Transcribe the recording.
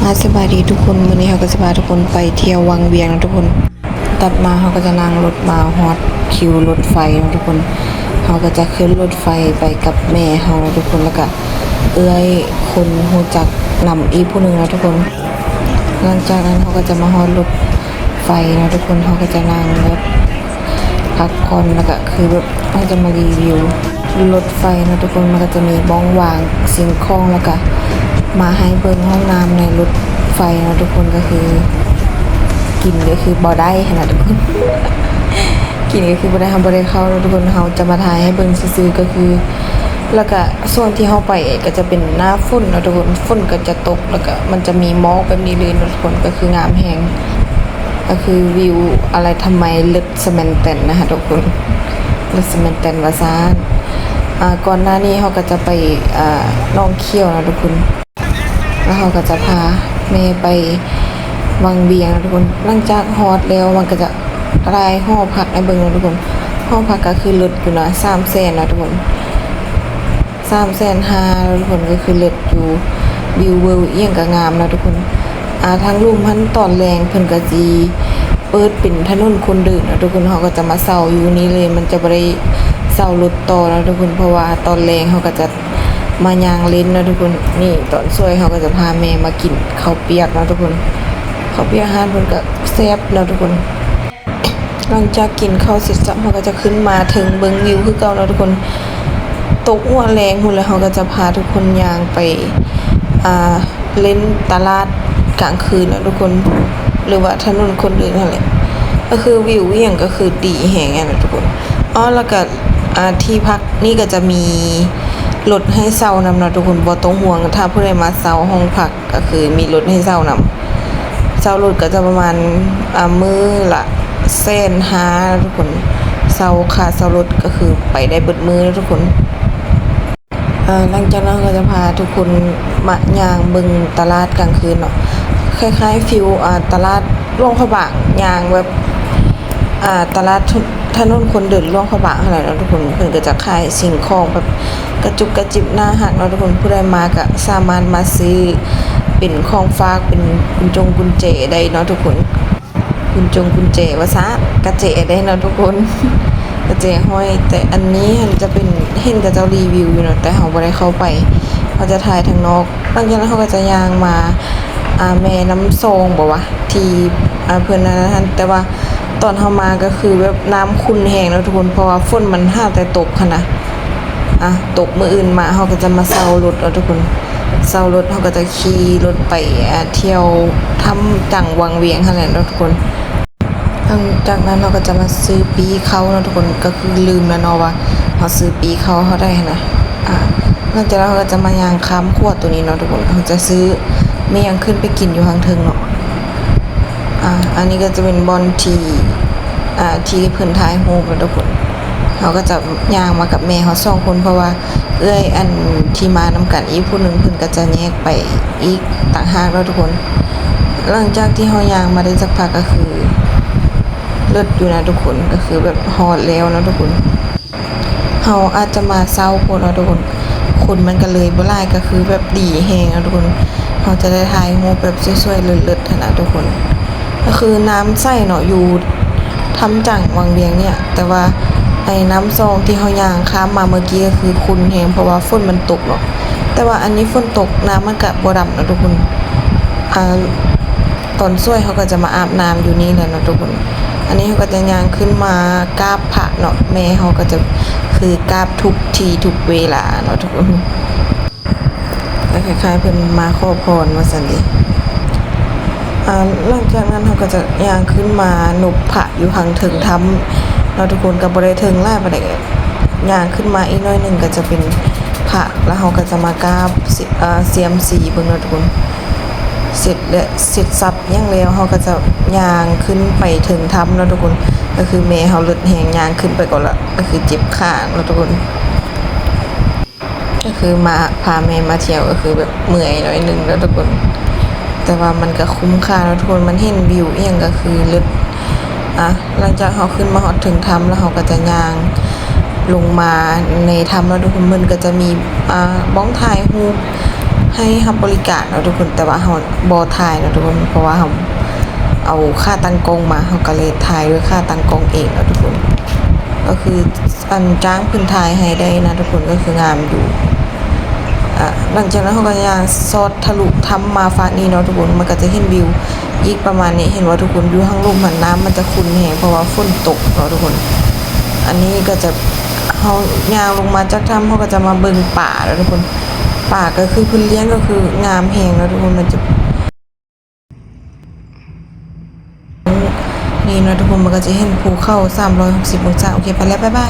ອາ ສະບາຍດີທຸກຄົນ, ມື້ນີ້ເຮົາກໍຊິພາທຸກຄົນໄປທ່ຽວວັງວຽງເນາະທຸກຄົນ. ຕັດມາເຮົາກໍຈະນັ່ງລົດມາຮອດຄິວລົດໄຟເນາະທຸກຄົນ. ເຮົາກໍຈະຂຶ້ນລົດໄຟໄປກັບແມ່ເຮົາເນາະທຸກຄົນ ແລ້ວກະເອື້ອຍຄົນຮູ້ຈັກນຳອີກຜູ້ໜຶ່ງເນາະທຸກຄົນ. ຫຼັງຈາກນັ້ນເຮົາກໍຈະມາຮອດລົດໄຟເນາະທຸກຄົນ, ເຮົາກໍຈະນັ່ງແບບ ພັກຜ່ອນ ແລ້ວກະຄືແບບເຮົາຈະມາຣີວິວລົດໄຟເນາະທຸກຄົນ. ມັນກະຈະມີບ່ອນວາງສິ່ງຂອງ ແລ້ວກະມາໃຫ້ເບິ່ງຫ້ອງນ້ຳໃນລົດໄຟເນາະທຸກຄົນ. ກະຄືກິນກະຄືບໍ່ໄດ້ຫັ້ນນະທຸກຄົນ, ກິນກະຄືບໍ່ໄດ້ ເຮົາບໍ່ໄດ້ເຂົ້າເນາະທຸກຄົນ. ເຮົາຈະມາຖ່າຍໃຫ້ເບິ່ງຊື່ໆ ກະຄື ແລ້ວກະຊ່ວງທີ່ເຮົາໄປກະຈະເປັນໜ້າຝົນເນາະທຸກຄົນ, ຝົນກະຈະຕົກ ແລ້ວກະມັນຈະມີໝອກແບບນີ້ເລີຍເນາະທຸກຄົນ, ກະຄືງາມແຮງ. ກະຄືວິວອາໄລທຳໄມເລີດສະແມນແຕນນະທຸກຄົນ, ເລີດສະແມນແຕນວ່າຊັ້ນ. ອາ ກ່ອນໜ້ານີ້ເຮົາກະຈະໄປ ອາ ໜອງຂຽວເນາະທຸກຄົນ, ແລ້ວເຮົາກະຈະພາແມ່ໄປວັງວຽງເນາະທຸກຄົນ. ຫຼັງຈາກຮອດແລ້ວມັນກະຈະຖ່າຍຫໍພັກໃຫ້ເບິ່ງເນາະທຸກຄົນ. ຫໍພັກກະຄືເລີດຢູ່ນະ, ສາມແສນເນາະທຸກຄົນ. ສາມແສນຫ້າເນາະທຸກຄົນ, ກະຄືເລີດຢູ່ ວິວເວີອີ່ຫຍັງກະງາມເນາະທຸກຄົນ. ອາ ທາງລຸ່ມຫັ້ນຕອນແລງເພິ່ນກະຊິເປີດເປັນຖະໜົນຄົນເດີນເນາະທຸກຄົນ. ເຮົາກະຈະມາເຊົ່າຢູ່ນີ້ເລີຍ, ມັນຈະບໍ່ໄດ້ເຊົ່າລົດຕໍ່ເນາະທຸກຄົນ, ເພາະວ່າຕອນແລງເຮົາກະຈະມາຍ່າງຫຼິ້ນເນາະທຸກຄົນ. ນີ້ຕອນສວຍເຮົາກະຈະພາແມ່ມາກິນເຂົ້າປຽກເນາະທຸກຄົນ. ເຂົ້າປຽກຮ້ານເພິ່ນກະແຊບເນາະທຸກຄົນ. ຫຼັງຈາກກິນເຂົ້າເສັດສັບ ເຮົາກະຈະຂຶ້ນມາເທິງເບິ່ງວິວຄືເກົ່າເນາະທຸກຄົນ. ຕົກຫົວແລງພຸ້ນແຫຼະ ເຮົາກະຈະພາທຸກຄົນຍ່າງໄປ ອາ ຫຼິ້ນຕະຫຼາດກາງຄືນເນາະທຸກຄົນ ຫຼືວ່າຖະໜົນຄົນເດີນຫັ້ນແຫຼະ. ກະຄືວິວອີ່ຫຍັງກະຄືດີແຮງຫັ້ນນະທຸກຄົນ. ອໍ ແລ້ວກະ ອາ ທີ່ພັກນີ້ກະຈະມີລົດໃຫ້ເຊົ່ານຳເນາະທຸກຄົນ, ບໍ່ຕ້ອງຫ່ວງ ຖ້າຜູ້ໃດມາເຊົ່າຫ້ອງພັກ ກະຄືມີລົດໃຫ້ເຊົ່ານຳ. ເຊົ່າລົດກະຈະປະມານ ອາ ມື້ລະແສນຫ້າເນາະທຸກຄົນ. ເຊົ່າ ຄ່າເຊົ່າລົດກະຄືໄປໄດ້ເບິດມື້ເນາະທຸກຄົນ. ອາ ຫຼັງຈາກນັ້ນເຮົາກະຈະພາທຸກຄົນມາຍ່າງເບິ່ງຕະຫຼາດກາງຄືນເນາະ, ຄ້າຍໆ ຟີລ ອາ ຕະຫຼາດຫຼວງພະບາງ, ຍ່າງແບບ ອາ ຕະຫຼາດ ຖະໜົນຄົນເດີນຫຼວງພະບາງຫັ້ນແຫຼະເນາະທຸກຄົນ. ເພິ່ນກະຈະຂາຍສິ່ງຂອງແບບກະຈຸກກະຈິບໜ້າຮັກເນາະທຸກຄົນ, ຜູ້ໃດມາກະສາມາດມາຊື້ເປັນຂອງຝາກ ເປັນກຸນຈົງກຸນແຈໄດ້ເນາະທຸກຄົນ. ກຸນຈົງກຸນແຈວ່າຊັ້ນ ກະແຈໄດ້ເນາະທຸກຄົນ, ກະແຈຫ້ອຍ. ແຕ່ອັນນີ້ຫັ້ນຈະເປັນ ເຫັນເຂົາເຈົ້າຣີວິວຢູ່ເນາະ ແຕ່ເຮົາບໍ່ໄດ້ເຂົ້າໄປ, ເຮົາຈະຖ່າຍທາງນອກ. ຫຼັງຈາກນັ້ນເຮົາກະຈະຍ່າງມາ ອາ ແມ່ນ້ຳຊອງບໍວະ ທີ່ ອາ ເພິ່ນອັນນັ້ນຫັ້ນ, ແຕ່ວ່າຕອນເຮົາມາກະຄືແບບນ້ຳຂຸ່ນແຮງເນາະທຸກຄົນ ເພາະວ່າຝົນມັນຫາແຕ່ຕົກຫັ້ນນະ. ອາ ຕົກມື້ອື່ນມາເຮົາກະຈະມາເຊົ່າລົດເນາະທຸກຄົນ, ເຊົ່າລົດເຮົາກະຈະຂີ່ລົດໄປ ອາ ທ່ຽວຖ້ຳຈັງວັງວຽງຫັ້ນແຫຼະເນາະທຸກຄົນ. ຫຼັງຈາກນັ້ນເຮົາກະຈະມາຊື້ປີ້ເຂົ້າເນາະທຸກຄົນ, ກະຄືລືມແລ້ວເນາະວ່າເຮົາຊື້ປີ້ເຂົ້າເທົ່າໃດຫັ້ນນະ. ອາ ຫຼັງຈາກນັ້ນເຮົາກະຈະມາຍ່າງຂ້າມຂົວໂຕນີ້ເນາະທຸກຄົນ, ເຮົາຈະຊື້ແມ່ຫຍັງຂຶ້ນໄປກິນຢູ່ທາງເທິງເນາະ. ອາ ອັນນີ້ກະຈະເປັນບ່ອນທີ່ ອາ ທີ່ເພິ່ນຖ່າຍຮູບເນາະທຸກຄົນ. ເຮົາກະຈະຍ່າງມາກັບແມ່ເຮົາສອງຄົນ ເພາະວ່າເອື້ອຍອັນທີ່ມານຳກັນອີກຜູ້ໜຶ່ງ ເພິ່ນກະຈະແຍກໄປອີກຕ່າງຫາກເນາະທຸກຄົນ. ຫຼັງຈາກທີ່ເຮົາຍ່າງມາໄດ້ຈັກພັກກະຄືເລີດຢູ່ນະທຸກຄົນ, ກະຄືແບບຮອດແລ້ວເນາະທຸກຄົນ. ເຮົາອາດຈະມາເຊົ້າໂພດເນາະທຸກຄົນ, ຄົນມັນກະເລີຍບໍ່ຫຼາຍ ກະຄືແບບດີແຮງເນາະທຸກຄົນ. ເຮົາຈະໄດ້ຖ່າຍຮູບແບບສວຍໆເລີດໆຫັ້ນນະທຸກຄົນ. ກະຄືນ້ຳໃສເນາະ ຢູ່ຖ້ຳຈັງວັງວຽງນີ້, ແຕ່ວ່າໄອ້ນ້ຳຊອງທີ່ເຮົາຍ່າງຂ້າມມາເມື່ອກີ້ກະຄືຂຸ່ນແຮງ ເພາະວ່າຝົນມັນຕົກເນາະ. ແຕ່ວ່າອັນນີ້ຝົນຕົກນ້ຳມັນກະບໍ່ດຳເນາະທຸກຄົນ. ອາ ຕອນສວຍເຮົາກະຈະມາອາບນ້ຳຢູ່ນີ້ແຫຼະເນາະທຸກຄົນ. ອັນນີ້ເຮົາກະຈະຍ່າງຂຶ້ນມາກາບພະເນາະ, ແມ່ເຮົາກະຈະຄືກາບທຸກທີ່ທຸກເວລາເນາະທຸກຄົນ. ກະຄ້າຍໆເພິ່ນມາຂໍພອນວ່າຊັ້ນເດ. ອາ ຫຼັງຈາກນັ້ນເຮົາກະຈະຍ່າງຂຶ້ນມານົບພະຢູ່ທາງເທິງຖ້ຳເນາະທຸກຄົນ, ກະບໍ່ໄດ້ເທິງຫຼາຍປານໃດ, ກະຍ່າງຂຶ້ນມາອີກໜ້ອຍໜຶ່ງກະຈະເປັນພະ ແລ້ວເຮົາກະຈະມາກາບ ອາ ເຊຍມຊີເບິ່ງເນາະທຸກຄົນ. ເສັດແລະ ເສັດສັບຫຍັງແລ້ວ ເຮົາກະຈະຍ່າງຂຶ້ນໄປເທິງຖ້ຳເນາະທຸກຄົນ. ກະຄືແມ່ເຮົາເລີດແຮງ ຍ່າງຂຶ້ນໄປກ່ອນລະ ກະຄືເຈັບຂາເນາະທຸກຄົນ. ກະຄືມາ ພາແມ່ມາທ່ຽວກະຄືແບບເມື່ອຍໜ້ອຍໜຶ່ງເນາະທຸກຄົນ, ແຕ່ວ່າມັນກະຄຸ້ມຄ່າເນາະທຸກຄົນ, ມັນເຫັນວິວອີ່ຫຍັງກະຄືເລີດ. ອາ ຫຼັງຈາກເຮົາຂຶ້ນມາຮອດເທິງຖ້ຳແລ້ວ ເຮົາກະຈະຍ່າງລົງມາໃນຖ້ຳເນາະທຸກຄົນ. ເພິ່ນກະຈະມີ ອາ ບ່ອນຖ່າຍຮູບ ໃຫ້ຮັບບໍລິການເນາະທຸກຄົນ, ແຕ່ວ່າເຮົາບໍ່ຖ່າຍເນາະທຸກຄົນ ເພາະວ່າເຮົາເອົາຂາຕັ້ງກ້ອງມາ, ເຮົາກໍເລີຍຖ່າຍດ້ວຍຂາຕັ້ງກ້ອງເອງເນາະທຸກຄົນ. ກໍຄືອັນຈ້າງເພິ່ນຖ່າຍໃຫ້ໄດ້ນະທຸກຄົນ, ກໍຄືງາມຢູ່. ອາ ຫຼັງຈາກນັ້ນເຮົາກໍຍ່າງຊອດທະລຸຖ້ຳມາຟາກນີ້ເນາະທຸກຄົນ, ມັນກໍຈະເຫັນວິວອີກປະມານນີ້. ເຫັນບໍ່ທຸກຄົນ? ຢູ່ທາງລຸ່ມຫັ້ນ ນ້ຳມັນຈະຂຸ່ນແຮງ ເພາະວ່າຝົນຕົກເນາະທຸກຄົນ. ອັນນີ້ກໍຈະ ເຮົາຍ່າງລົງມາຈາກຖ້ຳ ເຮົາກໍຈະມາເບິ່ງປາເນາະທຸກຄົນ. ປາກໍຄືເພິ່ນລ້ຽງກໍຄືງາມແຮງເນາະທຸກຄົນ, ມັນຈະ ນີ້ເນາະທຸກຄົນ, ມັນກໍຈະເຫັນພູເຂົາສາມຮ້ອຍຫົກສິບອົງສາ. ໂອເຄ ໄປແລ້ວ ບາຍບາຍ.